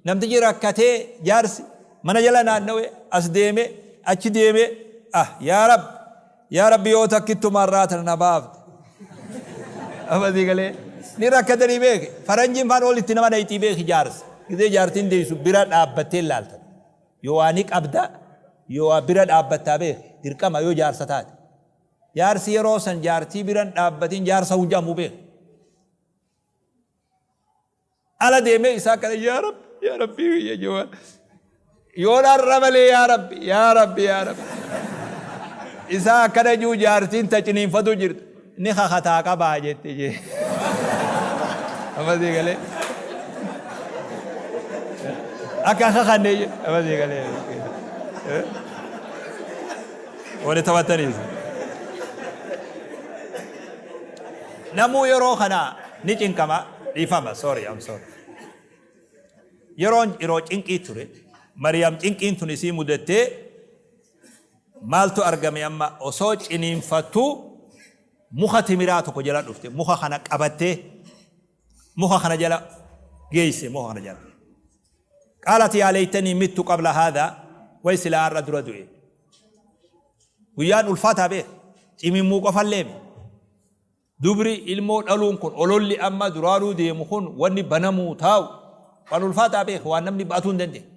Namtichi rakkatee jaarsi mana jala naannawe as deeme achi deeme, ah yaa Rabbi, yaa Rabbi, yoo takkittuma irraa tana na baafte. Amma sii galee ni rakkatanii beeki. Faranjiin faan ol itti nama dhayxii beeki jaarsa. Gizee jaartiin deessu bira dhaabbattee laaltan. Yoo waa ni qabda, yoo waa bira dhaabbattaa beeki. Dirqama yoo jaarsa taate. Jaarsi yeroo san jaartii biran dhaabbatin jaarsa hin jedhamu beeki. Ala deemee isaa kana, yaa Rabbi, yaa Rabbi kiyya jawaan. Yoon har'a malee, yaa Rabbi, yaa Rabbi, yaa Rabbi. Isaa akkana jiru jaartiin ta ciniinfatu jirti. Ni kakataa qabaa jette jee. Amma sii galee. Akka kakanne jee. Amma sii galee. Wani taphattaniis. Namuu yeroo kana ni cinqama. Dhiifama, sorry, I'm sorry. Yeroon yeroo cinqii ture. Mariyaam cinqiin tun isii mudattee maaltu argame? Amma osoo ciniinfattuu muka timiraa tokko jala dhufte. Muka kana qabattee muka kana jala geesse, muka kana jala. Qaalat yaa laytanii mittu qabla haadhaa, way silaa har'a dura du'e. Guyyaan ulfaataa beek. Cimimmuu qofallee mi. Dubri ilmoo dhaluun kun, ololli amma duraanuu deemu kun, wanni banamuu taa'u waan ulfaataa beek, waan namni ba'atuu hin dandeenye.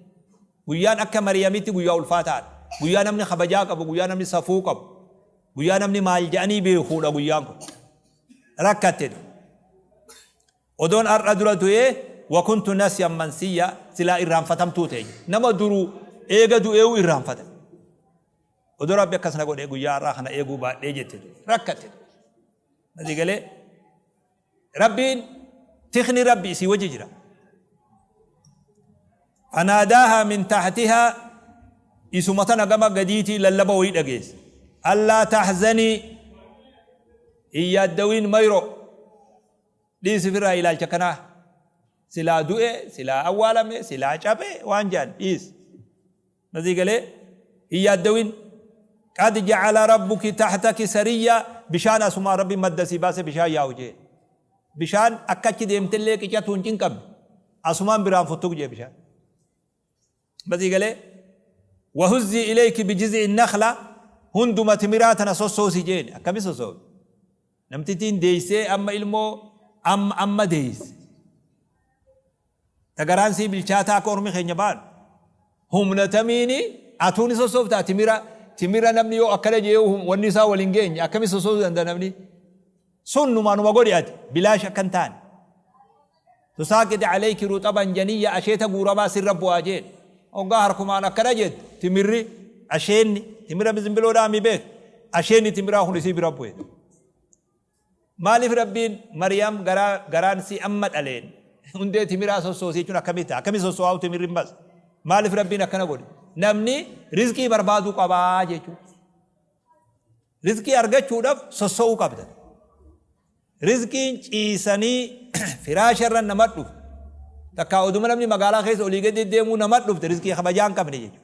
Guyyaan akka Mariyamitti guyyaa ulfaataadha. Guyyaa namni kabajaa qabu, guyyaa namni safuu qabu, guyyaa namni maal jedhanii beekuudha guyyaan kun. Rakkatte. Odoon har'a dura du'ee, wakuntu nasyan mansiyya, silaa irraanfatamtuu ta'e. Nama duruu eega du'eewu irraanfata. Odoo Rabbi akkas na godhee guyyaa har'aa kana eeguu baadhee jette, rakkatte. Asii galee Rabbiin tikni Rabbi isii wajji jira. Fanaadaahaa min tahtihaa, isuma tana gama gadiitii lallaba wayii dhageesse. Allaa tahzanii, hin yaaddawiin mayro, dhiisi firraa ilaalcha kanaa. Silaa du'e, silaa awwaalame, silaa cabe waan jedhan dhiisi. Nasii galee hin yaaddawin. Qad ja'ala rabbuki tahtaki sariyya, bishaan asumaan Rabbi madda sii baase, bishaan yaa'u jee. Bishaan akka achi deemtellee qicatu hin cinqamne. Asumaan biraan futtuk jee bishaan. Nasii galee wahuzzii ilayki bijiz'i nakhla, hunduma timiraa tana sossoosi jeen. Akkami sossoosi? Namtittiin deessee amma ilmoo amma amma deesse. Ta garaan sii bilchaataa akka ormi keenya baanu. Humna tamiini atuu ni sossooftaa timira? Timira namni yoo akkana jee wanni isaa wal hin geenye akkami sossoosuu danda'a namni? Sun numaa numa godhi ati bilaash akka hin taane. Tusaaqixi alayki ruxaban janiyya, asheeta guuramaa sirra bu'aa jeen. Hoggaa harkumaan akkana jettu timirri, asheenni timira bizimbiloodhaa mi beek, asheenni timiraa kun isii bira bu'e. Maaliif Rabbiin Mariyaam garaa garaan sii amma dhaleen hundee timiraa sossoosi jechuun akkamii ta'a? Akkamii sossoo'aa timirri hin bas? Maaliif Rabbiin akkana godhe? Namni rizqii barbaaduu qabaa jechuudha. Rizqii argachuudhaaf sosso'uu qabda. Rizqiin ciisanii firaasha irra nama dhufu. Takkaa oduma namni magaalaa keessa olii gadi deemuu nama dhufte rizqii kabajaa hin qabne jechuudha.